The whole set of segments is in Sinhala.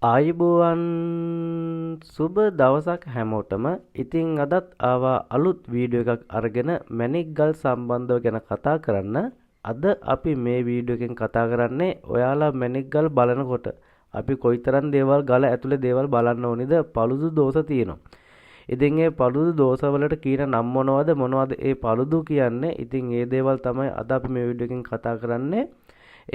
ආයුබෝවන්, සුබ දවසක් හැමෝටම. ඉතින් අදත් ආවා අලුත් වීඩියෝ එකක් අරගෙන මැණික් ගල් සම්බන්ධව ගැන කතා කරන්න. අද අපි මේ වීඩියෝ එකෙන් කතා කරන්නේ ඔයාලා මැණික් ගල් බලනකොට අපි කොයිතරම් දේවල් ගල ඇතුලේ දේවල් බලන්න ඕනිද, පළුදු දෝෂ තියෙනවා. ඉතින් ඒ පළුදු දෝෂ වලට කියන නම් මොනවද, මොනවද ඒ පළුදු කියන්නේ? ඉතින් ඒ දේවල් තමයි අද අපි මේ වීඩියෝ එකෙන් කතා කරන්නේ.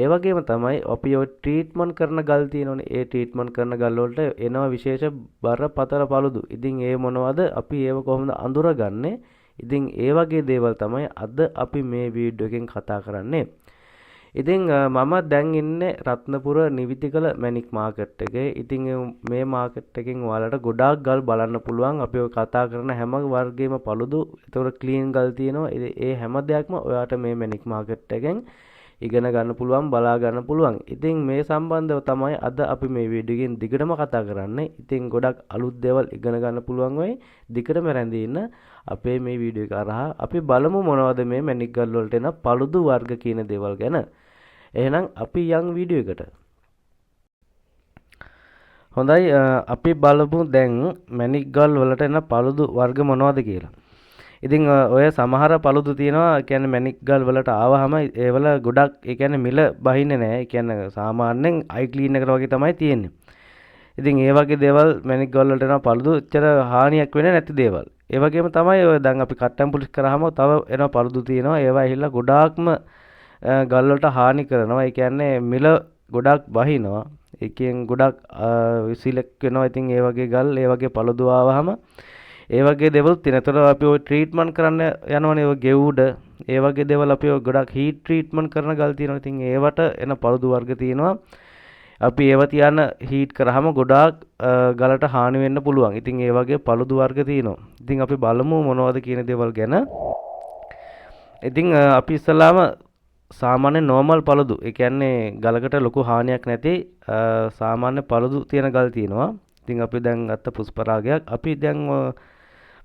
ඒ වගේම තමයි අපි ඔය ට්‍රීට්මන්ට් කරන ගල් තියෙනවනේ. ඒ ට්‍රීට්මන්ට් කරන ගල් වලට එනවා විශේෂ බරපතල පළුදු. ඉතින් ඒ මොනවද, අපි ඒව කොහොමද අඳුරගන්නේ? ඉතින් ඒ වගේ දේවල් තමයි අද අපි මේ වීඩියෝ එකෙන් කතා කරන්නේ. ඉතින් මම දැන් ඉන්නේ රත්නපුර නිවිතිකල මැණික් මාකට් එකේ. ඉතින් මේ මාකට් එකෙන් ඔයාලට ගොඩාක් ගල් බලන්න පුළුවන්. අපි ඔය කතා කරන හැම වර්ගයේම පළුදු, එතකොට ක්ලීන් ගල් තියෙනවා. ඉතින් ඒ හැම දෙයක්ම ඔයාට මේ මැණික් මාකට් එකෙන් ඉගෙන ගන්න පුළුවන්, බලා ගන්න පුළුවන්. ඉතින් මේ සම්බන්ධව තමයි අද අපි මේ වීඩියෝ එකෙන් දිගටම කතා කරන්නේ. ඉතින් ගොඩක් අලුත් දේවල් ඉගෙන ගන්න පුළුවන් වෙයි. දිගටම රැඳී ඉන්න අපේ මේ වීඩියෝ එක හරහා. අපි බලමු මොනවද මේ මැණික් ගල් වලට එන පළුදු වර්ග කියන දේවල් ගැන. එහෙනම් අපි යන් වීඩියෝ එකට. හොඳයි, අපි බලමු දැන් මැණික් ගල් වලට එන පළුදු වර්ග මොනවද කියලා. ඉතින් ඔය සමහර පළුදු තියෙනවා, ඒ කියන්නේ මැණික් ගල් වලට ආවහම ඒවල ගොඩක්, ඒ කියන්නේ මිල බහින්නේ නෑ. ඒ කියන්නේ සාමාන්‍යයෙන් අයි ක්ලීන් එකට වගේ තමයි තියෙන්නේ. ඉතින් ඒ වගේ දේවල් මැණික් ගල් වලට එන පළුදු එච්චර හානියක් වෙන්නේ නැති දේවල්. ඒ වගේම තමයි ඔය දැන් අපි කට් ඇන්ඩ් පොලිෂ් කරාම තව එන පළුදු තියෙනවා. ඒවා ඇහිලා ගොඩාක්ම ගල් වලට හානි කරනවා. ඒ කියන්නේ මිල ගොඩක් බහිනවා. ඒකෙන් ගොඩක් සිලෙක්ට් වෙනවා. ඉතින් ඒ වගේ ගල්, ඒ වගේ පළුදු ආවහම ඒ වගේ දේවල් තියෙනවා. එතකොට අපි ඔය ට්‍රීට්මන්ට් කරන්න යනවනේ, ඔය ගෙවුඩ ඒ වගේ දේවල් අපි ඔය ගොඩක් හීට් ට්‍රීට්මන්ට් කරන ගල් තියෙනවා. ඉතින් ඒවට එන පළුදු වර්ග තියෙනවා. අපි ඒව තියන හීට් කරාම ගොඩාක් ගලට හානි වෙන්න පුළුවන්. ඉතින් ඒ වගේ පළුදු වර්ග තියෙනවා. ඉතින් අපි බලමු මොනවද කියන දේවල් ගැන. ඉතින් අපි ඉස්සලාම සාමාන්‍ය නෝමල් පළුදු, ඒ කියන්නේ ගලකට ලොකු හානියක් නැති සාමාන්‍ය පළුදු තියෙන ගල් තියෙනවා. ඉතින් අපි දැන් ගත්ත පුෂ්පරාගයක්. අපි දැන්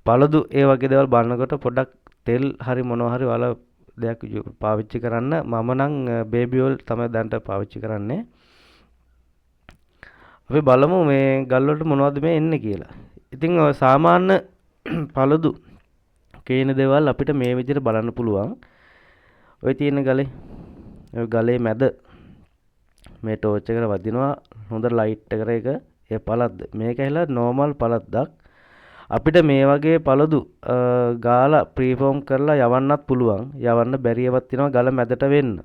පළුදු ඒ වගේ දේවල් බලනකොට පොඩ්ඩක් තෙල් හරි මොනවා හරි ඔයාලා දෙයක් පාවිච්චි කරන්න. මම නම් බේබි ඔයිල් තමයි දැන්ට පාවිච්චි කරන්නේ. අපි බලමු මේ ගල් වලට මොනවද මේ එන්නේ කියලා. ඉතින් ඔය සාමාන්‍ය පළුදු කේන දේවල් අපිට මේ විදිහට බලන්න පුළුවන්. ඔය තියෙන ගලේ, ඔය ගලේ මැද මේ ටෝච් එකට වදිනවා හොඳ ලයිට් එකට එක ඒ පළද්ද. මේක ඇහිලා නෝමල් පළද්දක්. අපිට මේ වගේ පළදු ගාලා ප්‍රීෆෝම් කරලා යවන්නත් පුළුවන්. යවන්න බැරි ඒවාත් තියෙනවා ගල මැදට වෙන්න.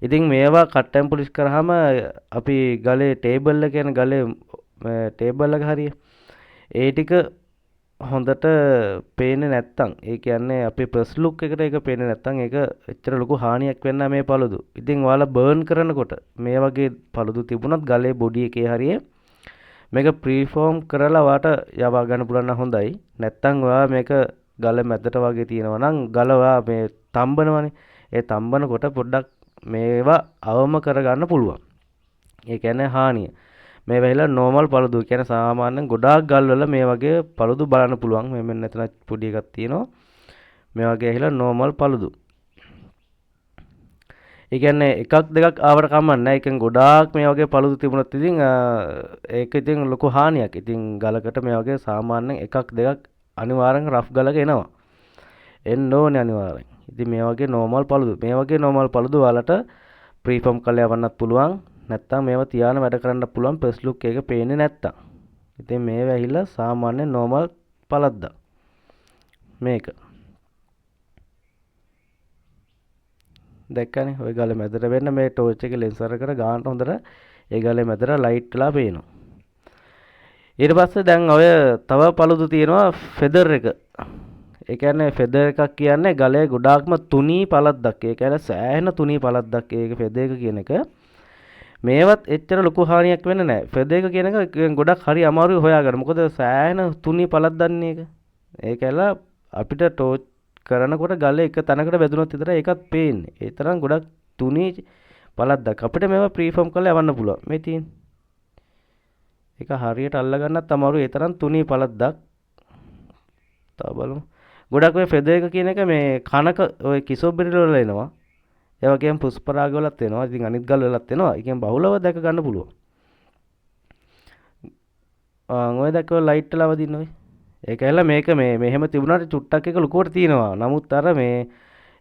ඉතින් මේවා කට් ඇන්ඩ් පොලිෂ් කරාම අපි ගලේ ටේබල් එක කියන ගලේ ටේබල් එක හරිය ඒ ටික හොඳට පේන්නේ නැත්තම්, ඒ කියන්නේ අපේ ෆස්ට් ලුක් එකට ඒක පේන්නේ නැත්තම් ඒක එච්චර ලොකු හානියක් වෙන්නේ නැහැ මේ පළදු. ඉතින් ඔයාලා බර්න් කරනකොට මේ වගේ පළදු තිබුණත් ගලේ බොඩි එකේ හරිය මේක ප්‍රීෆෝම් කරලා ඔයාට යවා ගන්න පුළුවන් නම් හොඳයි. නැත්තම් ඔයා මේක ගල මැදට වගේ තියෙනවා නම් ගල ඔයා මේ තම්බනවනේ. ඒ තම්බනකොට පොඩ්ඩක් මේවා අවම කරගන්න පුළුවන්. ඒ කියන්නේ හානිය. මේ වෙයිලා නෝමල් පළදු. ඒ කියන්නේ සාමාන්‍යයෙන් ගොඩාක් ගල් වල මේ වගේ පළදු බලන්න පුළුවන්. මේ මෙන්න එතන පොඩි එකක් තියෙනවා. මේ වගේ ඇහිලා නෝමල් පළදු. ඒ කියන්නේ එකක් දෙකක් ආවට කමක් නැහැ. ඒ කියන්නේ ගොඩාක් මේ වගේ පළදු තිබුණොත් ඉතින් ඒක ඉතින් ලොකු හානියක්. ඉතින් ගලකට මේ වගේ සාමාන්‍යයෙන් එකක් දෙකක් අනිවාර්යෙන් රෆ් ගලක එනවා. එන්න ඕනේ අනිවාර්යෙන්. ඉතින් මේ වගේ නෝමල් පළදු. මේ වගේ නෝමල් පළදු ඔයාලට ප්‍රීෆෝම් කරලා යවන්නත් පුළුවන්. නැත්තම් මේවා තියාන වැඩ කරන්න පුළුවන් ෆස්ට් ලුක් එක පේන්නේ නැත්තම්. ඉතින් මේවා ඇහිලා සාමාන්‍ය නෝමල් පළද්දක්. මේක. දැක්කනේ ඔය ගල මැදට වෙන්න මේ ටෝච් එකේ ලෙන්ස් අරකට ගානට හොඳට ඒ ගලේ මැදට ලයිට් වෙලා පේනවා. ඊට පස්සේ දැන් ඔය තව පළදු තියෙනවා ෆෙදර් එක. ඒ කියන්නේ ෆෙදර් එකක් කියන්නේ ගලේ ගොඩාක්ම තුනී පළද්දක්. ඒ කියන්නේ සෑහෙන තුනී පළද්දක්. ඒක ෆෙදර් එක කියන එක. මේවත් එච්චර ලොකු හානියක් වෙන්නේ නැහැ. ෆෙදර් එක කියන එක ගොඩක් හරි අමාරුයි හොයාගන්න. මොකද සෑහෙන තුනී පළද්දන්නේ ඒක. ඒක ඇලා අපිට ටෝච් කරනකොට ගලේ එක තැනකට වැදුනොත් විතරයි ඒකත් පේන්නේ. ඒ තරම් ගොඩක් තුනී පළද්දක්. අපිට මේවා ප්‍රීෆෝම් කරලා යවන්න පුළුවන්. මේ තියෙන. ඒක හරියට අල්ලගන්නත් අමාරුයි. ඒ තරම් තුනී පළද්දක්. තව බලමු. ගොඩක් ඔය ෆෙදර් එක කියන එක මේ කනක ඔය කිසෝබෙරි වල එනවා. ඒ වගේම පුෂ්පරාග වලත් එනවා. ඉතින් අනිත් ගල් වලත් එනවා. ඒ කියන්නේ බහුලව දැක ගන්න පුළුවන්. ආ, ඔය දැක්කව ලයිට් වෙලා වදින්න ඔය. ඒක ඇවිල්ලා මේක මේ මෙහෙම තිබුණාට චුට්ටක් එක ලොකුවට තියෙනවා. නමුත් අර මේ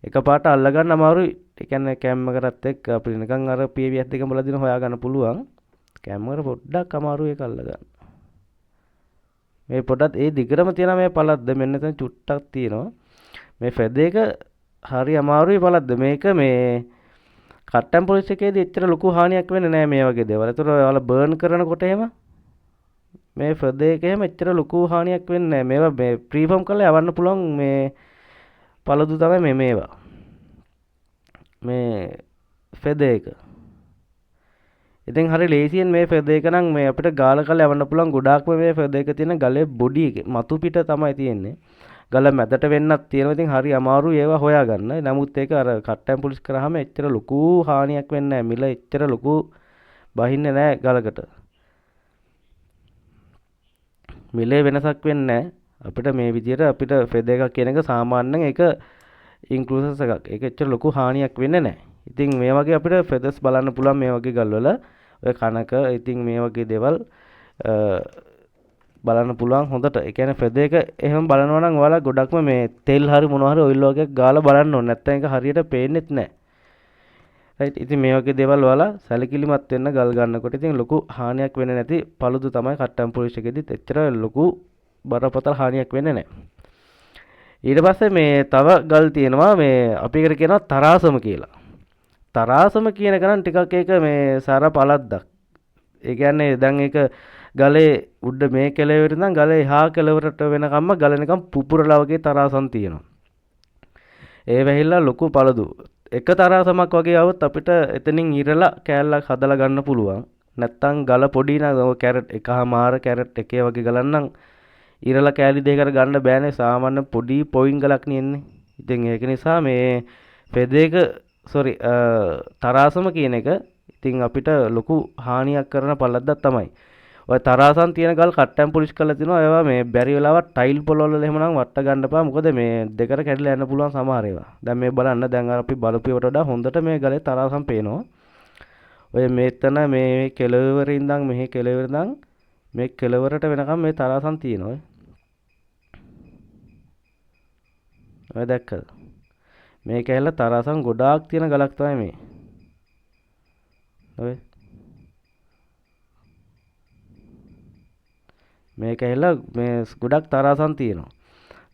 එකපාරට අල්ලගන්න අමාරුයි. ඒ කියන්නේ කැම් එකටත් එක්ක අපිට නිකන් අර PV ඇස් දෙකම බලදින හොයාගන්න පුළුවන්. කැම් එකට පොඩ්ඩක් අමාරුයි ඒක අල්ලගන්න. මේ පොඩ්ඩක් ඒ දිගටම තියෙන මේ පළද්ද මෙන්න එතන චුට්ටක් තියෙනවා. මේ ෆෙද එක හරි අමාරුයි පළද්ද. මේක මේ කට් ඇන්ඩ් පොලිෂ් එකේදී එච්චර ලොකු හානියක් වෙන්නේ නෑ මේ වගේ දේවල්. ඒතර ඔයාලා බර්න් කරනකොට එහෙම මේ ෆෙද එක එහෙම එච්චර ලොකු හානියක් වෙන්නේ නෑ. මේවා මේ ප්‍රීෆෝම් කරලා යවන්න පුළුවන් මේ පළදු තමයි මේ මේවා. මේ ෆෙද එක. ඉතින් හරි ලේසියෙන් මේ ෆෙද එක නම් මේ අපිට ගාල කරලා යවන්න පුළුවන්. ගොඩාක්ම මේ ෆෙද එක තියෙන ගලේ බොඩි එකේ මතු පිට තමයි තියෙන්නේ. ගල මැදට වෙන්නත් තියෙනවා. ඉතින් හරි අමාරුයි ඒවා හොයාගන්න. නමුත් ඒක අර කට් ඇන්ඩ් පොලිෂ් කරාම එච්චර ලොකු හානියක් වෙන්නේ නෑ. මිල එච්චර ලොකු බහින්නේ නෑ ගලකට. මිලේ වෙනසක් වෙන්නේ නෑ. අපිට මේ විදියට අපිට ෆෙද එකක් කියන එක සාමාන්‍යයෙන් ඒක ඉන්ක්ලූසස් එකක්. ඒක එච්චර ලොකු හානියක් වෙන්නේ නෑ. ඉතින් මේ වගේ අපිට ෆෙදර්ස් බලන්න පුළුවන් මේ වගේ ගල්වල. ඔය කනක ඉතින් මේ වගේ දේවල් බලන්න පුළුවන් හොඳට. ඒ කියන්නේ ෆෙද එක එහෙම බලනවා නම් ඔයාලා ගොඩක්ම මේ තෙල් හරි මොනවා හරි ඔයිල් වගේක් ගාලා බලන්න ඕනේ. නැත්නම් ඒක හරියට පේන්නෙත් නෑ. රයිට්. ඉතින් මේ වගේ දේවල් ඔයාලා සැලකිලිමත් වෙන්න ගල් ගන්නකොට. ඉතින් ලොකු හානියක් වෙන්නේ නැති පළුදු තමයි කට් ඇන්ඩ් පොලිෂ් එකෙදිත් එච්චර ලොකු බරපතල හානියක් වෙන්නේ නෑ. ඊට පස්සේ මේ තව ගල් තියෙනවා මේ අපි එකට කියනවා තරාසම කියලා. තරාසම කියන එක නම් ටිකක් ඒක මේ සැර පළද්දක්. ඒ කියන්නේ දැන් ඒක ගලේ උඩ මේ කෙළවර ඉඳන් ගලේ එහා කෙළවරට වෙනකම්ම ගල නිකන් පුපුරලා වගේ තරාසම් තියෙනවා. ඒ වැහිලා ලොකු පළදු. එක තරාසමක් වගේ આવොත් අපිට එතනින් ඉරලා කෑල්ලක් හදලා ගන්න පුළුවන්. නැත්තම් ගල පොඩි නම් ඔය කැරට් එකහමාර කැරට් එකේ වගේ ගලක් නම් ඉරලා කෑලි දෙකකට ගන්න බෑනේ. සාමාන්‍ය පොඩි පොයින් ගලක් නේ එන්නේ. ඉතින් ඒක නිසා මේ පෙදේක සෝරි තරාසම කියන එක ඉතින් අපිට ලොකු හානියක් කරන පළද්දක් තමයි. ඔය තරාසම් තියෙන ගල් කට්ටම් පොලිෂ් කරලා තිනවා. ඒවා මේ බැරි වෙලාවත් ටයිල් පොළවල් වල එහෙම නම් වට ගන්න එපා. මොකද මේ දෙකට කැඩිලා යන්න පුළුවන් සමහර ඒවා. දැන් මේ බලන්න, දැන් අර අපි බලපු ඒවට වඩා හොඳට මේ ගලේ තරාසම් පේනවා. ඔය මෙතන මේ කෙළවර ඉඳන් මෙහි කෙළවර ඉඳන් මේ කෙළවරට වෙනකම් මේ තරාසම් තියෙනවා. ඔය දැක්කද? මේක ඇවිල්ලා තරාසම් ගොඩාක් තියෙන ගලක් තමයි මේ. ඔය මේක ඇවිල්ලා මේ ගොඩක් තරාසම් තියෙනවා.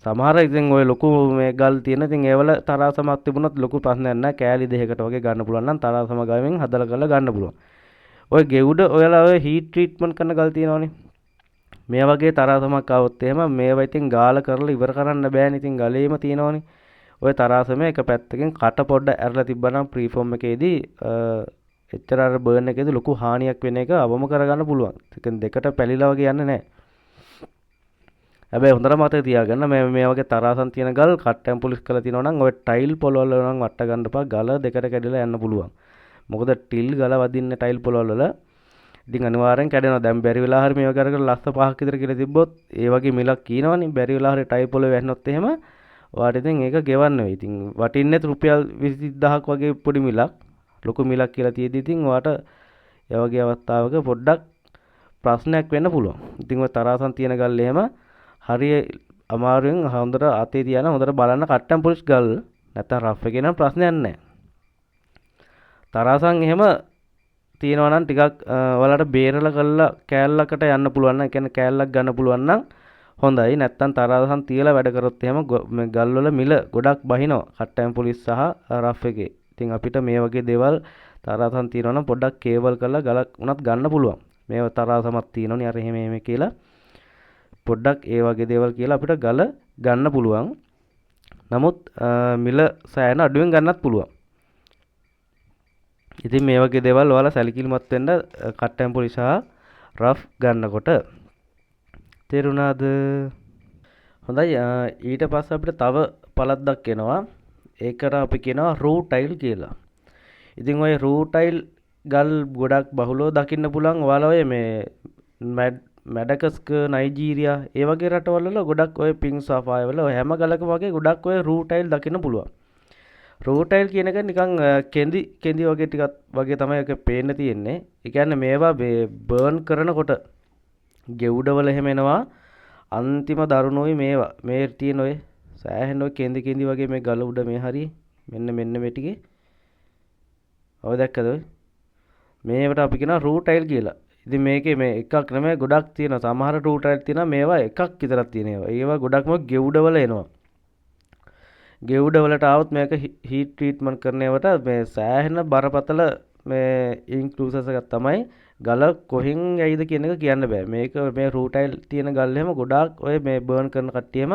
සමහර ඉතින් ඔය ලොකු මේ ගල් තියෙන ඉතින් ඒවල තරාසමක් තිබුණොත් ලොකු ප්‍රශ්නයක් නෑ. කෑලි දෙකකට වගේ ගන්න පුළුවන් නම් තරාසම ගාවෙන් හදලා කරලා ගන්න පුළුවන්. ඔය ගෙවුඩ ඔයාලා ඔය හීට් ට්‍රීට්මන්ට් කරන ගල් තියෙනවනේ. මේ වගේ තරාසමක් ආවොත් එහෙම මේවා ඉතින් ගාල කරලා ඉවර කරන්න බෑනේ. ඉතින් ගලේම තියෙනවනේ. ඔය තරාසම එක පැත්තකින් කට පොඩ්ඩ ඇරලා තිබ්බනම් ප්‍රීෆෝම් එකේදී එච්චර අර බර්න් එකේදී ලොකු හානියක් වෙන එක අවම කරගන්න පුළුවන්. ඒ කියන්නේ දෙකට පැලිලා වගේ යන්නේ නෑ. හැබැයි හොඳට මතක තියාගන්න මේ වගේ තරාසම් තියෙන ගල් කට් ඇන්ඩ් පොලිෂ් කරලා තියෙනවා නම් ඔය ටයිල් පොළවල් වල නම් වට ගන්න එපා. ගල දෙකට කැඩිලා යන්න පුළුවන්. මොකද ටිල් ගල වදින්නේ ටයිල් පොළවල් වල. ඉතින් අනිවාර්යෙන් කැඩෙනවා. දැන් බැරි වෙලා හරි මේ වගේ අරගෙන ලස්ස පහක් විතර කියලා තිබ්බොත් ඒ වගේ මිලක් කියනවනේ. බැරි වෙලා හරි ටයිල් පොළවේ වැහුනොත් එහෙම ඔයාට ඉතින් ඒක ගෙවන්න වෙයි. ඉතින් වටින්නේත් රුපියල් විසිදහක් වගේ පොඩි මිලක්. ලොකු මිලක් කියලා තියෙද්දි ඉතින් ඔයාට ඒ වගේ අවස්ථාවක පොඩ්ඩක් ප්‍රශ්නයක් වෙන්න පුළුවන්. ඉතින් ඔය තරාසම් තියෙන ගල් එහෙම හරිය අමාරුවෙන් හොඳට අතේ තියාගෙන හොඳට බලන්න කට් ඇන්ඩ් පොලිෂ් ගල් නැත්තම් රෆ් එකේ නම් ප්‍රශ්නයක් නෑ. තරාසම් එහෙම තියෙනවා නම් ටිකක් ඔයාලට බේරලා කරලා කෑල්ලකට යන්න පුළුවන් නම්, ඒ කියන්නේ කෑල්ලක් ගන්න පුළුවන් නම් හොඳයි. නැත්තම් තරාසම් තියලා වැඩ කරොත් එහෙම මේ ගල් වල මිල ගොඩක් බහිනවා කට් ඇන්ඩ් පොලිෂ් සහ රෆ් එකේ. ඉතින් අපිට මේ වගේ දේවල් තරාසම් තියෙනවා නම් පොඩ්ඩක් කේබල් කරලා ගලක් වුණත් ගන්න පුළුවන්. මේව තරාසමක් තියෙනවනේ අර එහෙම එහෙම කියලා පොඩ්ඩක් ඒ වගේ දේවල් කියලා අපිට ගල ගන්න පුළුවන්. නමුත් මිල සෑහෙන අඩුවෙන් ගන්නත් පුළුවන්. ඉතින් මේ වගේ දේවල් ඔයාලා සැලකිලිමත් වෙන්න කට් ඇන්ඩ් පොලිෂ් සහ රෆ් ගන්නකොට. තේරුණාද? හොඳයි. ඊට පස්සේ අපිට තව පළද්දක් එනවා. ඒකට අපි කියනවා රූ ටයිල් කියලා. ඉතින් ඔය රූ ටයිල් ගල් ගොඩක් බහුලව දකින්න පුළුවන් ඔයාලා ඔය මේ මැඩගස්කර්, නයිජීරියා ඒ වගේ රටවල් වල ගොඩක් ඔය පිං සෆාය වල ඔය හැම ගලකම වගේ ගොඩක් ඔය රූ ටයිල් දකින්න පුළුවන්. රූ ටයිල් කියන එක නිකන් කෙඳි වගේ ටිකක් වගේ තමයි ඒක පේන්න තියෙන්නේ. ඒ කියන්නේ මේවා මේ බර්න් කරනකොට ගෙවුඩවල එහෙම එනවා. අන්තිම දරුණුයි මේවා. මේ තියෙන ඔය සෑහෙන ඔය කෙඳි කෙඳි වගේ මේ ගල උඩ මේ හරිය මෙන්න මෙන්න මේ ටිකේ. ඔය දැක්කද ඔය? මේවට අපි කියනවා රූටයිල් කියලා. ඉතින් මේකේ මේ එකක් නෙමෙයි ගොඩක් තියෙනවා. සමහර රූටයිල් තියෙනවා මේවා එකක් විතරක් තියෙන ඒවා. ඒවා ගොඩක්ම ගෙවුඩවල එනවා. ගෙවුඩවලට ආවොත් මේක හීට් ට්‍රීට්මන්ට් කරන ඒවට මේ සෑහෙන බරපතල මේ ඉන්ක්ලූසස් එකක් තමයි. ගල කොහෙන් ඇයිද කියන එක කියන්න බෑ. මේක මේ රූටයිල් තියෙන ගල් එහෙම ගොඩාක් ඔය මේ බර්න් කරන කට්ටියම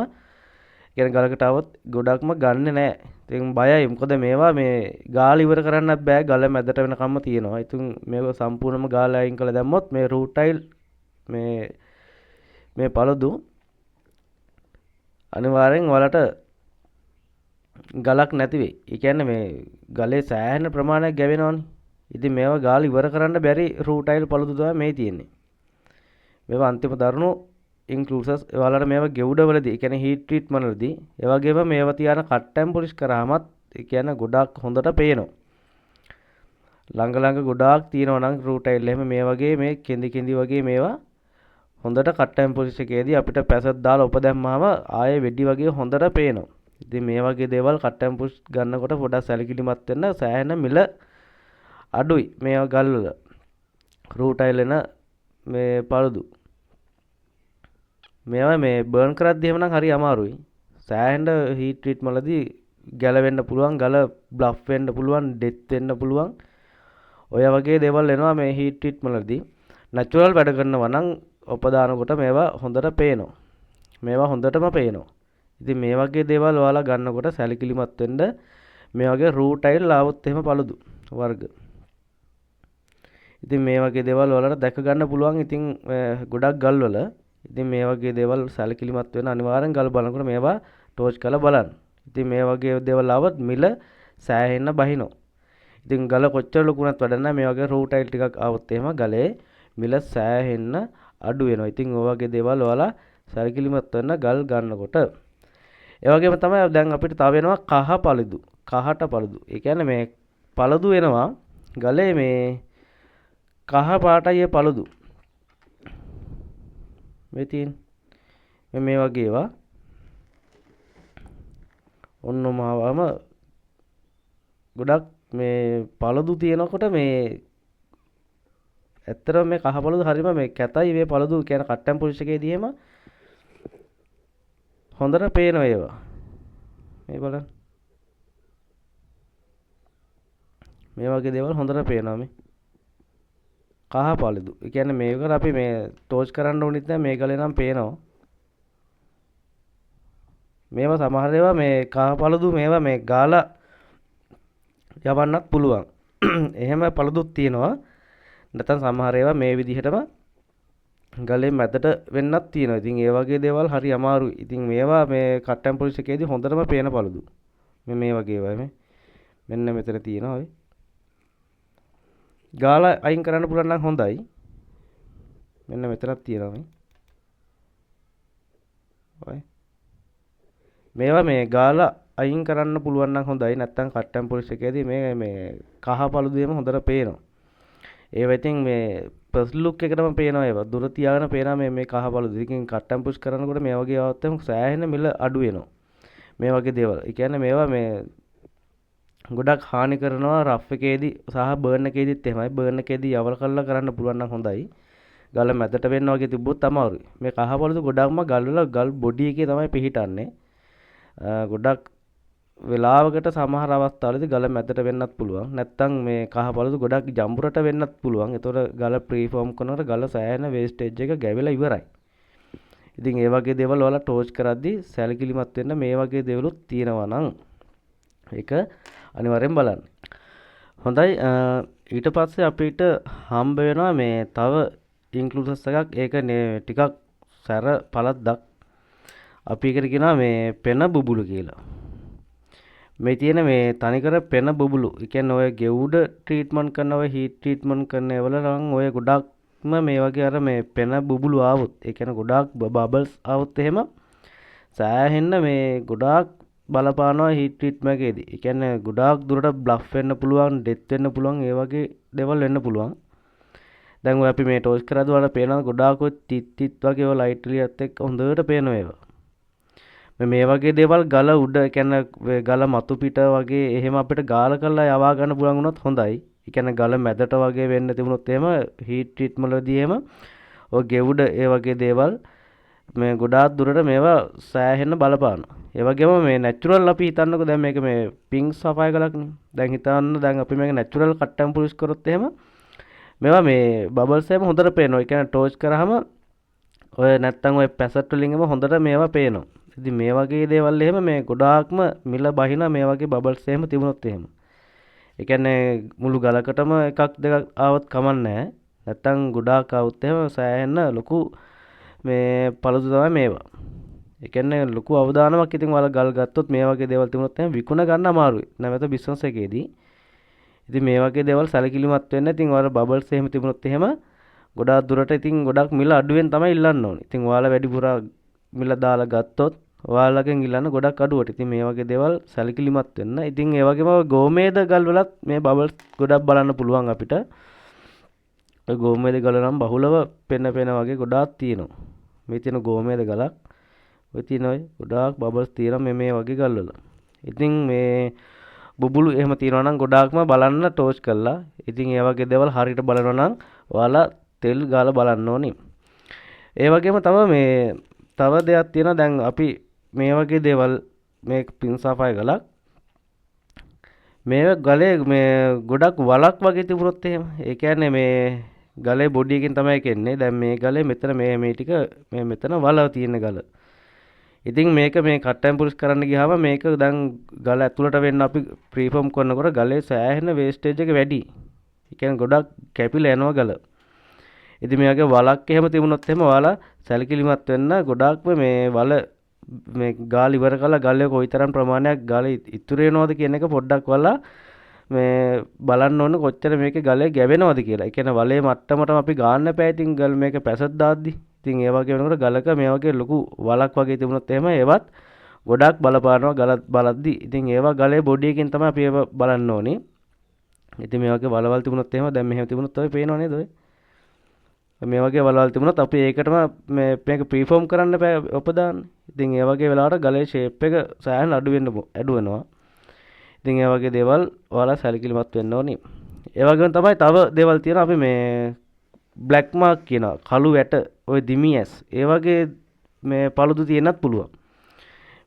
කියන්නේ ගලකට ආවොත් ගොඩක්ම ගන්නෙ නෑ. ඉතින් බයයි. මොකද මේවා මේ ගාල ඉවර කරන්නත් බෑ. ගල මැදට වෙනකම්ම තියෙනවා. ඉතින් මේක සම්පූර්ණයෙන්ම ගාල අයින් කරලා දැම්මොත් මේ රූටයිල් මේ මේ පළදු අනිවාර්යෙන් ඔයාලට ගලක් නැති වෙයි. ඒ කියන්නේ මේ ගලේ සෑහෙන ප්‍රමාණයක් ගැවෙනවනේ. ඉතින් මේවා ගාල ඉවර කරන්න බැරි රූටයිල් පළදු තමයි මේ තියෙන්නේ. මේවා අන්තිම දරුණු ඉන්ක්ලූසස්. ඔයාලට මේවා ගෙවුඩවලදී, ඒ කියන්නේ හීට් ට්‍රීට්මන්ට් වලදී, ඒ වගේම මේවා තියාන කට් ඇන්ඩ් පොලිෂ් කරාමත් ඒ කියන්නේ ගොඩාක් හොඳට පේනවා. ළඟ ළඟ ගොඩාක් තියෙනවා නම් රූටයිල් එහෙම මේ වගේ මේ කෙඳි කෙඳි වගේ මේවා හොඳට කට් ඇන්ඩ් පොලිෂ් එකේදී අපිට පැසත් දාලා ඔප දැම්මහම ආයේ වෙඩි වගේ හොඳට පේනවා. ඉතින් මේ වගේ දේවල් කට් ඇන්ඩ් පොලිෂ් ගන්නකොට පොඩක් සැලකිලිමත් වෙන්න. සෑහෙන මිල අඩුයි මේවා ගල් වල. රූටයිල් එන මේ පළදු. මේවා මේ බර්න් කරද්දී එහෙම නම් හරි අමාරුයි. සෑහෙන හීට් ට්‍රීට්මන්ට් වලදී ගැලවෙන්න පුළුවන්, ගල බ්ලෆ් වෙන්න පුළුවන්, ඩෙත් වෙන්න පුළුවන්. ඔය වගේ දේවල් එනවා මේ හීට් ට්‍රීට්මන්ට් වලදී. නැචරල් වැඩ කරනවා නම් ඔප දානකොට මේවා හොඳට පේනවා. මේවා හොඳටම පේනවා. ඉතින් මේ වගේ දේවල් ඔයාලා ගන්නකොට සැලකිලිමත් වෙන්න. මේ වගේ රූටයිල් ආවොත් එහෙම පළදු වර්ග. ඉතින් මේ වගේ දේවල් ඔයාලට දැක ගන්න පුළුවන්. ඉතින් ගොඩක් ගල් වල ඉතින් මේ වගේ දේවල් සැලකිලිමත් වෙන අනිවාර්යෙන් ගල් බලනකොට මේවා ටෝච් කරලා බලන්න. ඉතින් මේ වගේ දේවල් ආවොත් මිල සෑහෙන්න බහිනවා. ඉතින් ගල කොච්චර ලොකු වුණත් වැඩක් නැහැ. මේ වගේ රූටයිල් ටිකක් ආවොත් එහෙම ගලේ මිල සෑහෙන්න අඩු වෙනවා. ඉතින් ඔය වගේ දේවල් ඔයාලා සැලකිලිමත් වෙන්න ගල් ගන්නකොට. ඒ වගේම තමයි දැන් අපිට තව වෙනවා කහ පළදු. කහට පළදු. ඒ කියන්නේ මේ පළදු වෙනවා ගලේ මේ කහ පාටයි ඒ පළදු. මේ තියෙන මේ වගේ ඒවා. ඔන්නෝම ආවම ගොඩක් මේ පළදු තියෙනකොට මේ ඇත්තටම මේ කහ පළදු හරිම මේ කැතයි. මේ පළදු කියන කට් ඇන්ඩ් පොලිෂ් එකේදී එහෙම හොඳට පේනවා ඒවා. මේ බලන්න. මේ වගේ දේවල් හොඳට පේනවා මේ. කහ පළදු. ඒ කියන්නේ මේකට අපි මේ ටෝච් කරන්න ඕනෙත් නෑ. මේ ගලේ නම් පේනවා. මේවා සමහර ඒවා මේ කහ පළදු මේවා මේ ගාලා යවන්නත් පුළුවන්. එහෙම පළදුත් තියෙනවා. නැත්නම් සමහර ඒවා මේ විදිහටම ගලේ මැදට වෙන්නත් තියෙනවා. ඉතින් ඒ වගේ දේවල් හරි අමාරුයි. ඉතින් මේවා මේ කට් ඇන්ඩ් පොලිෂ් එකේදී හොඳටම පේන පළදු. මේ වගේ ඒවා මේ. මෙන්න මෙතන තියෙනවා ඔය. ගාලා අයින් කරන්න පුළුවන් නම් හොඳයි. මෙන්න මෙතනක් තියෙනවා මේ. ඔය. මේවා මේ ගාලා අයින් කරන්න පුළුවන් නම් හොඳයි. නැත්තම් කට් ඇන්ඩ් පොලිෂ් එකේදී මේ මේ කහ පළදු එහෙම හොඳට පේනවා. ඒවා ඉතින් මේ ෆස්ට් ලුක් එකටම පේනවා ඒවා. දුර තියාගෙන පේනවා මේ මේ කහ පළදු. ඉතින් කට් ඇන්ඩ් පොලිෂ් කරනකොට මේ වගේ ආවොත් එහෙම සෑහෙන මිල අඩු වෙනවා. මේ වගේ දේවල්. ඒ කියන්නේ මේවා මේ ගොඩක් හානි කරනවා රෆ් එකේදී සහ බර්න් එකේදීත් එහෙමයි. බර්න් එකේදී යවල් කරලා කරන්න පුළුවන් නම් හොඳයි. ගල මැදට වෙන්න වගේ තිබ්බොත් අමාරුයි. මේ කහ පළදු ගොඩක්ම ගල් වල ගල් බොඩි එකේ තමයි පිහිටන්නේ. ගොඩක් වෙලාවකට සමහර අවස්ථාවලදී ගල මැදට වෙන්නත් පුළුවන්. නැත්තම් මේ කහ පළදු ගොඩක් ජඹුරට වෙන්නත් පුළුවන්. ඒතකොට ගල ප්‍රීෆෝම් කරනකොට ගල සෑහෙන වේස්ටේජ් එක ගැවිලා ඉවරයි. ඉතින් ඒ වගේ දේවල් ඔයාලා ටෝච් කරද්දී සැලකිලිමත් වෙන්න. මේ වගේ දේවලුත් තියෙනවා නම් ඒක අනිවාර්යෙන් බලන්න. හොඳයි, ඊට පස්සේ අපිට හම්බ වෙනවා මේ තව ඉන්ක්ලූසස් එකක්. ඒක ටිකක් සැර පළද්දක්. අපි ඒකට කියනවා මේ පෙන බුබුලු කියලා. මේ තියෙන මේ තනිකර පෙන බුබුලු. ඒ කියන්නේ ඔය ගෙවුඩ ට්‍රීට්මන්ට් කරන ඔය හීට් ට්‍රීට්මන්ට් කරන ඒවල නම් ඔය ගොඩක්ම මේ වගේ අර මේ පෙන බුබුලු ආවොත්, ඒ කියන්නේ ගොඩාක් බබල්ස් ආවොත් එහෙම සෑහෙන්න මේ ගොඩාක් බලපානවා හීට් ට්‍රීට්මන්ට් එකේදී. ඒ කියන්නේ ගොඩාක් දුරට බ්ලෆ් වෙන්න පුළුවන්, ඩෙත් වෙන්න පුළුවන්, ඒ වගේ දේවල් වෙන්න පුළුවන්. දැන් ඔය අපි මේ ටෝච් කරද්දී ඔයාලට පේනවා ගොඩාක් ඔය තිත් තිත් වගේ ඔය ලයිට් එළියත් එක්ක හොඳට පේනවා ඒවා. මේ වගේ දේවල් ගල උඩ, ඒ කියන්නේ ගල මතු පිට වගේ එහෙම අපිට ගාල කරලා යවා ගන්න පුළුවන් වුණොත් හොඳයි. ඒ කියන්නේ ගල මැදට වගේ වෙන්න තිබුණොත් එහෙම හීට් ට්‍රීට්මන්ට් වලදී එහෙම ඔය ගෙවුඩ ඒ වගේ දේවල් මේ ගොඩාක් දුරට මේවා සෑහෙන්න බලපානවා. ඒ වගේම මේ නැචරල් අපි හිතන්නකෝ දැන් මේක මේ පින්ක් සෆයර් ගලක්නේ. දැන් හිතන්න දැන් අපි මේක නැචරල් කට් ඇන්ඩ් පොලිෂ් කරොත් එහෙම මේවා මේ බබල්ස් එහෙම හොඳට පේනවා. ඒ කියන්නේ ටෝච් කරාම ඔය නැත්තම් ඔය පැසට් වලින් එහෙම හොඳට මේවා පේනවා. ඉතින් මේ වගේ දේවල් එහෙම මේ ගොඩාක්ම මිල බහින මේ වගේ බබල්ස් එහෙම තිබුණොත් එහෙම. ඒ කියන්නේ මුළු ගලකටම එකක් දෙකක් ආවත් කමක් නැහැ. නැත්තම් ගොඩාක් ආවොත් එහෙම සෑහෙන ලොකු මේ පළුදු තමයි මේවා. ඒ කියන්නේ ලොකු අවදානමක් ඉතින් ඔයාලා ගල් ගත්තොත් මේ වගේ දේවල් තිබුණොත් එහෙම විකුණ ගන්න අමාරුයි. නැවත බිස්නස් එකේදී. ඉතින් මේ වගේ දේවල් සැලකිලිමත් වෙන්න. ඉතින් ඔයාලා බබල්ස් එහෙම තිබුණොත් එහෙම ගොඩාක් දුරට ඉතින් ගොඩක් මිල අඩුවෙන් තමයි ඉල්ලන්න ඕනේ. ඉතින් ඔයාලා වැඩිපුර මිල දාලා ගත්තොත් ඔයාලගෙන් ඉල්ලන්න ගොඩක් අඩුවට. ඉතින් මේ වගේ දේවල් සැලකිලිමත් වෙන්න. ඉතින් ඒ වගේම ගෝමේද ගල් වලත් මේ බබල්ස් ගොඩක් බලන්න පුළුවන් අපිට. ඔය ගෝමේද ගල නම් බහුලව පෙන පෙන වගේ ගොඩාක් තියෙනවා. මේ තියෙන ගෝමේද ගලක්. ඔය තියෙන ඔය ගොඩාක් බබල්ස් තියෙනවා මේ වගේ ගල් වල. ඉතින් මේ බුබුලු එහෙම තියෙනවා නම් ගොඩාක්ම බලන්න ටෝච් කරලා. ඉතින් ඒ වගේ දේවල් හරියට බලනවා නම් ඔයාලා තෙල් ගාලා බලන්න ඕනි. ඒ වගේම තව මේ තව දෙයක් තියෙනවා. දැන් අපි මේ වගේ දේවල් මේ පින්සාෆය ගලක් මේ ගලේ මේ ගොඩක් වලක් වගේ තිබුණොත් එහෙම, ඒ කියන්නේ මේ ගලේ බොඩි එකෙන් තමයි ඒක එන්නේ. දැන් මේ ගලේ මෙතන මේ ටික මේ මෙතන වල තියෙන ගල. ඉතින් මේක මේ කට් ඇන්ඩ් පොලිෂ් කරන්න ගියාම මේක දැන් ගල ඇතුළට වෙන්න අපි ප්‍රීෆෝම් කරනකොට ගලේ සෑහෙන වේස්ටේජ් එක වැඩි. ඒ කියන්නේ ගොඩක් කැපිලා යනවා ගල. ඉතින් මේ වගේ වලක් එහෙම තිබුණොත් එහෙම ඔයාලා සැලකිලිමත් වෙන්න. ගොඩාක්ම මේ වල මේ ගාල ඉවර කරලා ගලේ කොයිතරම් ප්‍රමාණයක් ගල ඉතුරු වෙනවද කියන එක පොඩ්ඩක් ඔයාලා මේ බලන්න ඕනේ කොච්චර මේකේ ගලේ ගැවෙනවද කියලා. ඒ කියන්නේ වලේ මට්ටමටම අපි ගාන්න එපා. ඉතින් ගල මේක පැසත් දාද්දි. ඉතින් ඒ වගේ වෙනකොට ගලක මේ වගේ ලොකු වලක් වගේ තිබුණොත් එහෙම ඒවත් ගොඩක් බලපානවා ගල බලද්දි. ඉතින් ඒවා ගලේ බොඩි එකෙන් තමයි අපි ඒවා බලන්න ඕනේ. ඉතින් මේ වගේ වලවල් තිබුණොත් එහෙම දැන් මෙහෙම තිබුණොත් ඔය පේනව නේද ඔය? මේ වගේ වලවල් තිබුණොත් අපි ඒකටම මේක ප්‍රීෆෝම් කරන්න බෑ ඔප දාන්න. ඉතින් ඒ වගේ වෙලාවට ගලේ ෂේප් එක සෑහෙන අඩු වෙන්න අඩු වෙනවා. ඉතින් ඒ වගේ දේවල් ඔයාලා සැලකිලිමත් වෙන්න ඕනි. ඒ වගේම තමයි තව දේවල් තියෙනවා. අපි මේ බ්ලැක් මාක් කියනවා, කළු වැට, ඔය දිමි ඇස්, ඒ වගේ මේ පළුදු තියෙන්නත් පුළුවන්.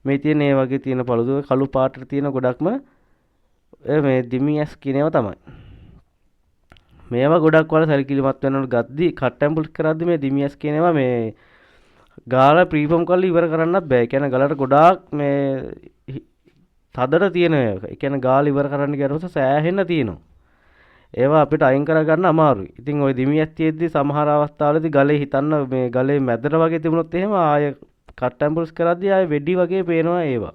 මේ තියෙන ඒ වගේ තියෙන පළුදු කළු පාටට තියෙන ගොඩක්ම ඔය මේ දිමි ඇස් කියන ඒවා තමයි. මේවා ගොඩක් ඔයාලා සැලකිලිමත් වෙන්න ඕන. ගද්දි කට් ඇන්ඩ් පොලිෂ් කරද්දි මේ දිමි ඇස් කියන ඒවා මේ ගාලා ප්‍රීෆෝම් කරලා ඉවර කරන්නත් බෑ. ඒ කියන්නේ ගලට ගොඩාක් මේ තදට තියෙන ඒවා. ඒ කියන්නේ ගාලා ඉවර කරන්න ගියාට පස්සේ සෑහෙන්න තියෙනවා. ඒවා අපිට අයින් කරගන්න අමාරුයි. ඉතින් ඔය දිමි ඇස් තියෙද්දි සමහර අවස්ථාවලදී ගලේ හිතන්න මේ ගලේ මැදට වගේ තිබුණොත් එහෙම ආය කට් ඇන්ඩ් පොලිෂ් කරද්දි ආය වෙඩි වගේ පේනවා ඒවා.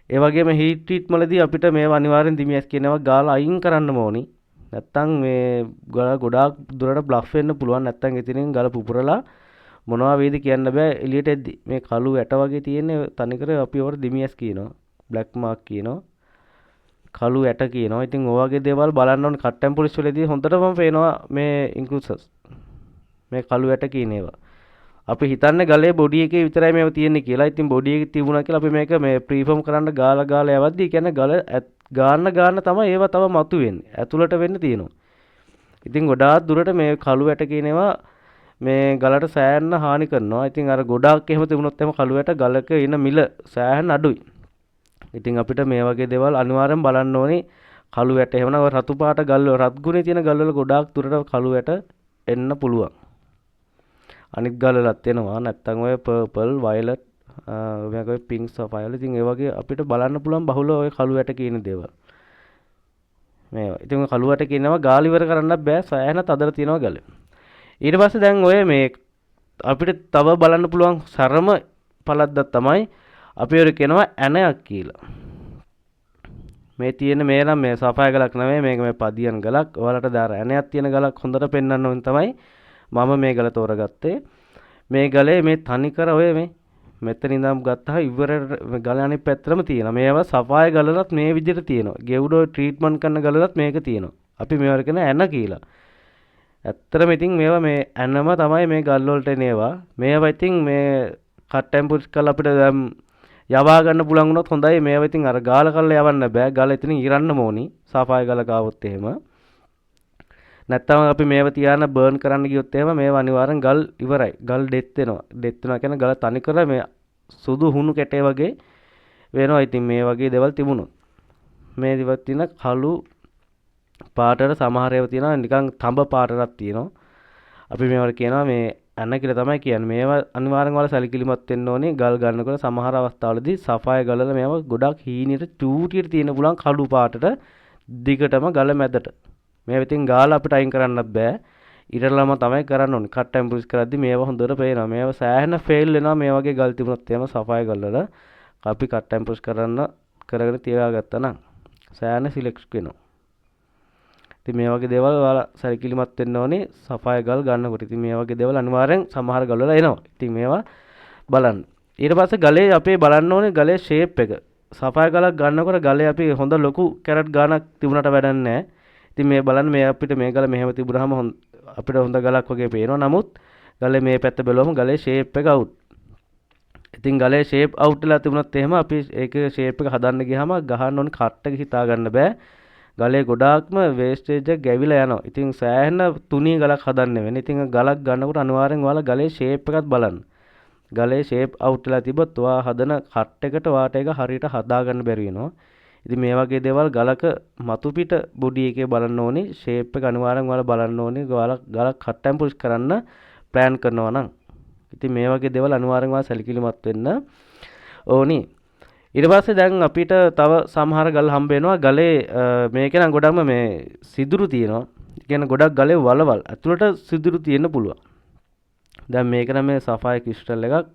ඒ වගේම හීට් ට්‍රීට්මන්ට් වලදී අපිට මේවා අනිවාර්යෙන් දිමි ඇස් කියන ඒවා ගාලා අයින් කරන්නම ඕනි. නැත්තම් මේ ගල ගොඩාක් දුරට බ්ලෆ් වෙන්න පුළුවන්. නැත්තම් එතනින් ගල පුපුරලා මොනවා වේද කියන්න බෑ එළියට එද්දි. මේ කළු ඇට වගේ තියෙන තනිකර අපි ඒවට දිමි ඇස් කියනවා. බ්ලැක් මාක් කියනවා. කළු ඇට කියනවා. ඉතින් ඔය වගේ දේවල් බලන්න ඕනේ. කට් ඇන්ඩ් පොලිෂ් වලදී හොඳටම පේනවා මේ ඉන්ක්ලූසස්. මේ කළු ඇට කියන ඒවා. අපි හිතන්නේ ගලේ බොඩි එකේ විතරයි මේවා තියෙන්නේ කියලා. ඉතින් බොඩි එකේ තිබුණා කියලා අපි මේක මේ ප්‍රීෆෝම් කරන්න ගාලා ගාලා යවද්දි, ඒ කියන්නේ ගල ගාන්න ගාන්න තමයි ඒවා තව මතුවෙන්නේ. ඇතුළට වෙන්න තියෙනවා. ඉතින් ගොඩාක් දුරට මේ කළු ඇට කියන ඒවා මේ ගලට සෑහෙන හානි කරනවා. ඉතින් අර ගොඩාක් එහෙම තිබුණොත් එහෙම කළු ඇට ගලක එන මිල සෑහෙන අඩුයි. ඉතින් අපිට මේ වගේ දේවල් අනිවාර්යෙන් බලන්න ඕනි. කළු ඇට එහෙම නම් ඔය රතු පාට ගල් වල, රත් ගුණේ තියෙන ගල් වල ගොඩාක් දුරට කළු ඇට එන්න පුළුවන්. අනිත් ගල් වලත් එනවා. නැත්තම් ඔය පර්පල්, වයලට්, මේක ඔය පින්ක් සෆයර්. ඉතින් ඒ වගේ අපිට බලන්න පුළුවන් බහුල ඔය කළු ඇට කියන දේවල්. මේවා. ඉතින් ඔය කළු ඇට කියනවා ගාල ඉවර කරන්නත් බෑ. සෑහෙන තදට තියෙනවා ගල. ඊට පස්සේ දැන් ඔය මේ අපිට තව බලන්න පුළුවන් සරම පළද්දක් තමයි අපි ඔය කියනවා ඇනයක් කියලා. මේ තියෙන මේ නම් මේ සෆයර් ගලක් නෙමෙයි, මේක මේ පදියන් ගලක්. ඔයාලට දාර ඇනයක් තියෙන ගලක් හොඳට පෙන්වන්න ඕන තමයි මම මේ ගල තෝරගත්තේ. මේ ගලේ මේ තනිකර ඔය මේ මෙතන ඉඳන් ගත්තා ඉවරට ගල අනිත් පැත්තටම තියෙනවා. මේවා සෆයර් ගලලත් මේ විදිහට තියෙනවා. ගෙවුඩෝ ට්‍රීට්මන්ට් කරන ගලලත් මේක තියෙනවා. අපි මේවට කියන ඇන කියලා. ඇත්තටම ඉතින් මේවා මේ ඇනම තමයි මේ ගල් වලට එන ඒවා. මේවා ඉතින් මේ කට් ඇන්ඩ් පුෂ් කරලා අපිට දැන් යවා ගන්න පුළුවන් වුණොත් හොඳයි. මේවා ඉතින් අර ගාල කරලා යවන්න බෑ. ගල ඉතින් ඉරන්න ඕනි. සෆයර් ගලක ආවොත් එහෙම. නැත්තම් අපි මේව තියාන බර්න් කරන්න ගියොත් එහෙම මේවා අනිවාර්යෙන් ගල් ඉවරයි. ගල් ඩෙත් වෙනවා. ඩෙත් වෙනවා කියන්නේ ගල තනිකර මේ සුදු හුණු කැටේ වගේ වෙනවා. ඉතින් මේ වගේ දේවල් තිබුණොත්. මේ දේවල් තියෙන කළු පාටට සමහර ඒවා තියෙනවා නිකන් තඹ පාටටක් තියෙනවා. අපි මේවට කියනවා මේ ඇන කියලා තමයි කියන්නේ. මේවා අනිවාර්යෙන් ඔයාලා සැලකිලිමත් වෙන්න ඕනේ. ගල් ගන්නකොට සමහර අවස්ථාවලදී සෆයර් ගලවල මේවා ගොඩක් හීනියට චූටියට තියෙන පුළුවන් කළු පාටට දිගටම ගල මැදට. මේවා ඉතින් ගාලා අපිට අයින් කරන්නත් බෑ. ඉරලම තමයි කරන්න ඕනේ. කට් ඇන්ඩ් පුෂ් කරද්දි මේවා හොඳට පේනවා. මේවා සෑහෙන ෆේල් වෙනවා මේ වගේ ගල් තිබුණොත් එහෙම සෆයර් ගල්වල. අපි කට් ඇන්ඩ් පුෂ් කරගෙන තියාගත්තා නම් සෑහෙන සිලෙක්ට් වෙනවා. ඉතින් මේ වගේ දේවල් ඔයාලා සැලකිලිමත් වෙන්න ඕනේ සෆයර් ගල් ගන්නකොට. ඉතින් මේ වගේ දේවල් අනිවාර්යෙන් සමහර ගල් වල එනවා. ඉතින් මේවා බලන්න. ඊට පස්සේ ගලේ අපේ බලන්න ඕනේ ගලේ ෂේප් එක. සෆයර් ගලක් ගන්නකොට ගලේ අපි හොඳ ලොකු කැරට් ගානක් තිබුණාට වැඩක් නැහැ. ඉතින් මේ බලන්න මේ අපිට මේ ගල මෙහෙම තිබුණාම අපිට හොඳ ගලක් වගේ පේනවා. නමුත් ගලේ මේ පැත්ත බැලුවම ගලේ ෂේප් එක අවුට්. ඉතින් ගලේ ෂේප් අවුට් වෙලා තිබුණොත් එහෙම අපි ඒකේ ෂේප් එක හදන්න ගියාම ගහන්න ඕනේ කට් එක හිතා ගන්න බෑ. ගලේ ගොඩාක්ම වේස්ටේජ් එක ගැවිලා යනවා. ඉතින් සෑහෙන තුනී ගලක් හදන්න වෙන්නේ. ඉතින් ගලක් ගන්නකොට අනිවාර්යෙන් ඔයාලා ගලේ ෂේප් එකත් බලන්න. ගලේ ෂේප් අවුට් වෙලා තිබ්බොත් ඔයා හදන කට් එකට ඔයාට ඒක හරියට හදාගන්න බැරි වෙනවා. ඉතින් මේ වගේ දේවල් ගලක මතු පිට බොඩි එකේ බලන්න ඕනේ. ෂේප් එක අනිවාර්යෙන් ඔයාලා බලන්න ඕනේ. ඔයාලා ගලක් කට් ඇන්ඩ් පුෂ් කරන්න ප්ලෑන් කරනවා නම්. ඉතින් මේ වගේ දේවල් අනිවාර්යෙන් ඔයාලා සැලකිලිමත් වෙන්න ඕනි. ඊට පස්සේ දැන් අපිට තව සමහර ගල් හම්බ වෙනවා. ගලේ මේකේ නම් ගොඩක්ම මේ සිදුරු තියෙනවා. ඒ කියන්නේ ගොඩක් ගලේ වලවල් ඇතුළට සිදුරු තියෙන්න පුළුවන්. දැන් මේක නම් මේ සෆයර් ක්‍රිස්ටල් එකක්.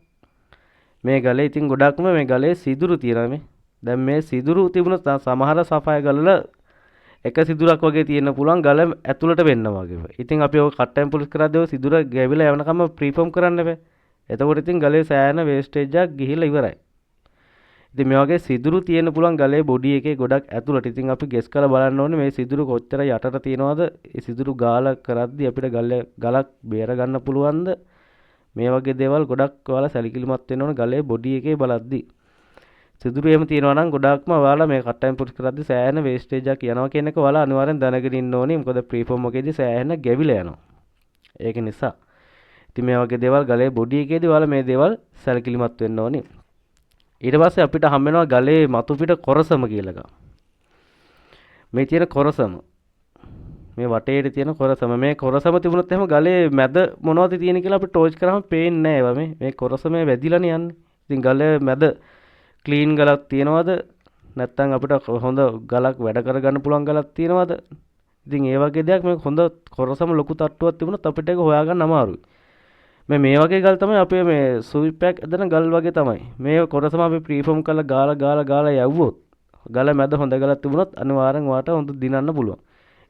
මේ ගලේ ඉතින් ගොඩක්ම මේ ගලේ සිදුරු තියෙනවා මේ. දැන් මේ සිදුරු තිබුණොත් සමහර සෆයර් ගලවල එක සිදුරක් වගේ තියෙන්න පුළුවන් ගල ඇතුළට වෙන්න වගේ. ඉතින් අපි ඔය කට් ඇන්ඩ් පොලිෂ් කරද්දී ඔය සිදුර ගැවිලා යනකම් ප්‍රීෆෝම් කරන්න බෑ. එතකොට ඉතින් ගලේ සෑහෙන වේස්ටේජ් එකක් ගිහිල්ලා ඉවරයි. ඉතින් මේ වගේ සිදුරු තියෙන්න පුළුවන් ගලේ බොඩි එකේ ගොඩක් ඇතුළට. ඉතින් අපි ගෙස් කරලා බලන්න ඕනේ මේ සිදුරු කොච්චර යටට තියෙනවද? ඒ සිදුරු ගාලා කරද්දී අපිට ගලක් බේර ගන්න පුළුවන්ද? මේ වගේ දේවල් ගොඩක් ඔයාලා සැලකිලිමත් වෙන්න ඕනේ ගලේ බොඩි එකේ බලද්දී. සිදුරු එහෙම තියෙනවා නම් ගොඩාක්ම ඔයාලා මේ කට් ඇන්ඩ් පුෂ් කරද්දී සෑහෙන වේස්ටේජ් එකක් යනවා කියන එක ඔයාලා අනිවාර්යෙන් දැනගෙන ඉන්න ඕනේ. මොකද ප්‍රීෆෝම් එකේදී සෑහෙන ගැවිලා යනවා. ඒක නිසා. ඉතින් මේ වගේ දේවල් ගලේ බොඩි එකේදී ඔයාලා මේ දේවල් සැලකිලිමත් වෙන්න ඕනේ. ඊට පස්සේ අපිට හම්බ වෙනවා ගලේ මතු පිට කොරසම කියලා එකක්. මේ තියෙන කොරසම. මේ වටේට තියෙන කොරසම. මේ කොරසම තිබුණොත් එහෙම ගලේ මැද මොනවද තියෙන්නේ කියලා අපි ටෝච් කරාම පේන්නේ නෑ ඒවා මේ. මේ කොරසමේ වැදිලානේ යන්නේ. ඉතින් ගලේ මැද ක්ලීන් ගලක් තියෙනවද? නැත්නම් අපිට හොඳ ගලක් වැඩ කරගන්න පුළුවන් ගලක් තියෙනවද? ඉතින් ඒ වගේ දෙයක් මේ හොඳ කොරසම ලොකු තට්ටුවක් තිබුණොත් අපිට ඒක හොයාගන්න අමාරුයි. මේ වගේ ගල් තමයි අපේ මේ ස්වීප් එකක් ඇදෙන ගල් වගේ තමයි. මේ කොරසම අපි ප්‍රීෆෝම් කරලා ගාලා ගාලා ගාලා යවුවොත් ගල මැද හොඳ ගලක් තිබුණොත් අනිවාර්යෙන් ඔයාට හොඳ දිනන්න පුළුවන්.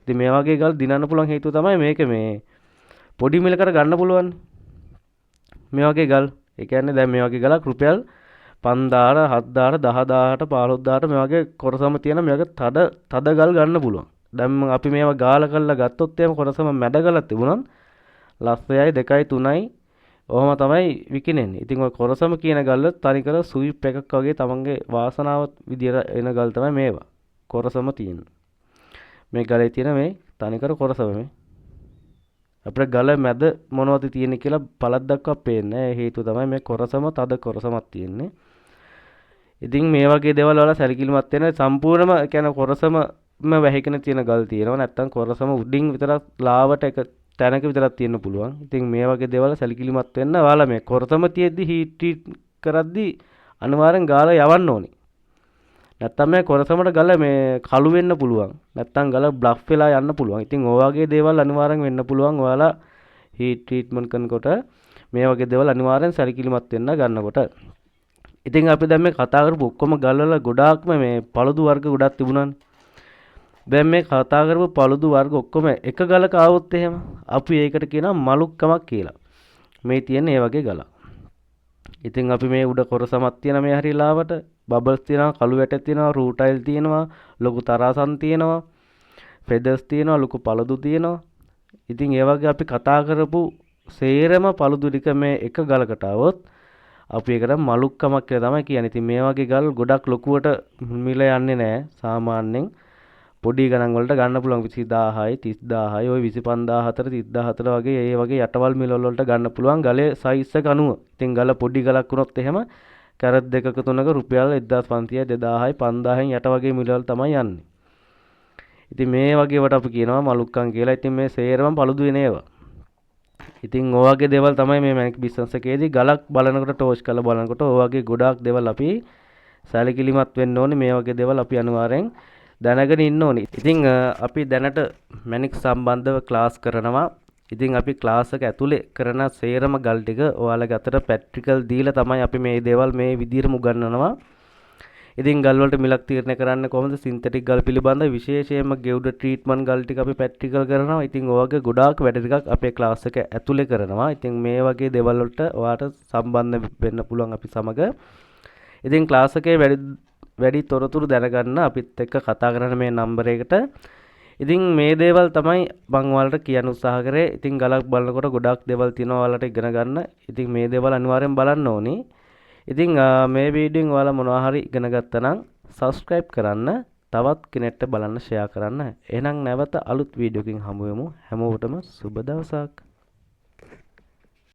ඉතින් මේ වගේ ගල් දිනන්න පුළුවන් හේතුව තමයි මේක මේ පොඩි මිලකට ගන්න පුළුවන්. මේ වගේ ගල්. ඒ කියන්නේ දැන් මේ වගේ ගලක් රුපියල් 5000, 7000, 10000, 15000 මේ වගේ කොරසම තියෙන මේ වගේ තද ගල් ගන්න පුළුවන්. දැන් අපි මේවා ගාලා කරලා ගත්තොත් එහෙම කොරසම මැද ගලක් තිබුණොත් ලක්ෂයයි දෙකයි තුනයි ඔහොම තමයි විකිණෙන්නේ. ඉතින් ඔය කොරසම කියන ගල්වල තනිකර ස්වීප් එකක් වගේ තමන්ගේ වාසනාව විදියට එන ගල් තමයි මේවා. කොරසම තියෙන. මේ ගලේ තියෙන මේ තනිකර කොරසම මේ. අපිට ගල මැද මොනවද තියෙන්නේ කියලා පළද්දක්වත් පේන්නේ නැහැ. ඒ හේතුව තමයි මේ කොරසම තද කොරසමක් තියෙන්නේ. ඉතින් මේ වගේ දේවල් වල සැලකිලිමත් වෙන සම්පූර්ණම ඒ කියන්නේ කොරසමම වැහිගෙන තියෙන ගල් තියෙනවා. නැත්තම් කොරසම උඩින් විතරක් ලාවට එක තැනක විතරක් තියෙන්න පුළුවන්. ඉතින් මේ වගේ දේවල් සැලකිලිමත් වෙන්න ඔයාලා මේ කොරසම තියෙද්දි හීට් ට්‍රීට් කරද්දි අනිවාර්යෙන් ගාලා යවන්න ඕනි. නැත්තම් මේ කොරසමට ගල මේ කළු වෙන්න පුළුවන්. නැත්තම් ගල බ්ලෆ් වෙලා යන්න පුළුවන්. ඉතින් ඔය වගේ දේවල් අනිවාර්යෙන් වෙන්න පුළුවන් ඔයාලා හීට් ට්‍රීට්මන්ට් කරනකොට මේ වගේ දේවල් අනිවාර්යෙන් සැලකිලිමත් වෙන්න ගන්නකොට. ඉතින් අපි දැන් මේ කතා කරපු ඔක්කොම ගල් වල ගොඩාක්ම මේ පළුදු වර්ග ගොඩක් තිබුණානේ. දැන් මේ කතා කරපු පළුදු වර්ග ඔක්කොම එක ගලක ආවොත් එහෙම අපි ඒකට කියනවා මලුක්කමක් කියලා. මේ තියෙන ඒ වගේ ගලක්. ඉතින් අපි මේ උඩ කොරසමක් තියෙන මේ හරි ලාවට බබල්ස් තියෙනවා, කළු වැට තියෙනවා, රූටයිල් තියෙනවා, ලොකු තරාසන් තියෙනවා, ෆෙදර්ස් තියෙනවා, ලොකු පළුදු තියෙනවා. ඉතින් ඒ වගේ අපි කතා කරපු සේරම පළුදු ටික මේ එක ගලකට આવොත් අපි ඒකට මලුක්කමක් කියලා තමයි කියන්නේ. ඉතින් මේ වගේ ගල් ගොඩක් ලොකුවට මිල යන්නේ නෑ. සාමාන්‍යයෙන් පොඩි ගණන් වලට ගන්න පුළුවන් 20000යි 30000යි ඔය 25000 30004 වගේ ඒ වගේ යටවල් මිල වලට ගන්න පුළුවන් ගලේ සයිස් එක අනුව. ඉතින් ගල පොඩි ගලක් වුණොත් එහෙම කැරට් දෙකක තුනක රුපියල් 1500 2000යි 5000න් යට වගේ මිලවල තමයි යන්නේ. ඉතින් මේ වගේ ඒවාට අපි කියනවා මලුක්කම් කියලා. ඉතින් මේ සේරම පළුදු වෙන ඒවා. ඉතින් ඔය වගේ දේවල් තමයි මේ මැනික් බිස්නස් එකේදී ගලක් බලනකොට ටෝච් කරලා බලනකොට ඔය වගේ ගොඩාක් දේවල් අපි සැලකිලිමත් වෙන්න ඕනේ. මේ වගේ දේවල් අපි අනිවාර්යෙන් දැනගෙන ඉන්න ඕනේ. ඉතින් අපි දැනට මැනික් සම්බන්ධව ක්ලාස් කරනවා. ඉතින් අපි ක්ලාස් එක ඇතුලේ කරන සේරම ගල් ටික ඔයාලගේ අතට ප්‍රැක්ටිකල් දීලා තමයි අපි මේ දේවල් මේ විදිහටම උගන්වනවා. ඉතින් ගල් වලට මිලක් තීරණය කරන්නේ කොහොමද? සින්තටික් ගල් පිළිබඳ විශේෂයෙන්ම ගෙවුඩ ට්‍රීට්මන්ට් ගල් ටික අපි ප්‍රැක්ටිකල් කරනවා. ඉතින් ඔය වගේ ගොඩාක් වැඩ ටිකක් අපේ ක්ලාස් එක ඇතුලේ කරනවා. ඉතින් මේ වගේ දේවල් වලට ඔයාට සම්බන්ධ වෙන්න පුළුවන් අපි සමග. ඉතින් ක්ලාස් එකේ වැඩි වැඩි තොරතුරු දැනගන්න අපිත් එක්ක කතා කරන්න මේ නම්බර් එකට. ඉතින් මේ දේවල් තමයි මං ඔයාලට කියන්න උත්සාහ කරේ. ඉතින් ගලක් බලනකොට ගොඩාක් දේවල් තියෙනවා ඔයාලට ඉගෙන ගන්න. ඉතින් මේ දේවල් අනිවාර්යෙන් බලන්න ඕනි. ඉතින් මේ වීඩියෝෙන් ඔයාලා මොනවා හරි ඉගෙන ගත්තා නම් සබ්ස්ක්‍රයිබ් කරන්න, තවත් කෙනෙක්ට බලන්න ෂෙයා කරන්න. එහෙනම් නැවත අලුත් වීඩියෝකින් හමු වෙමු. හැමෝටම සුබ දවසක්.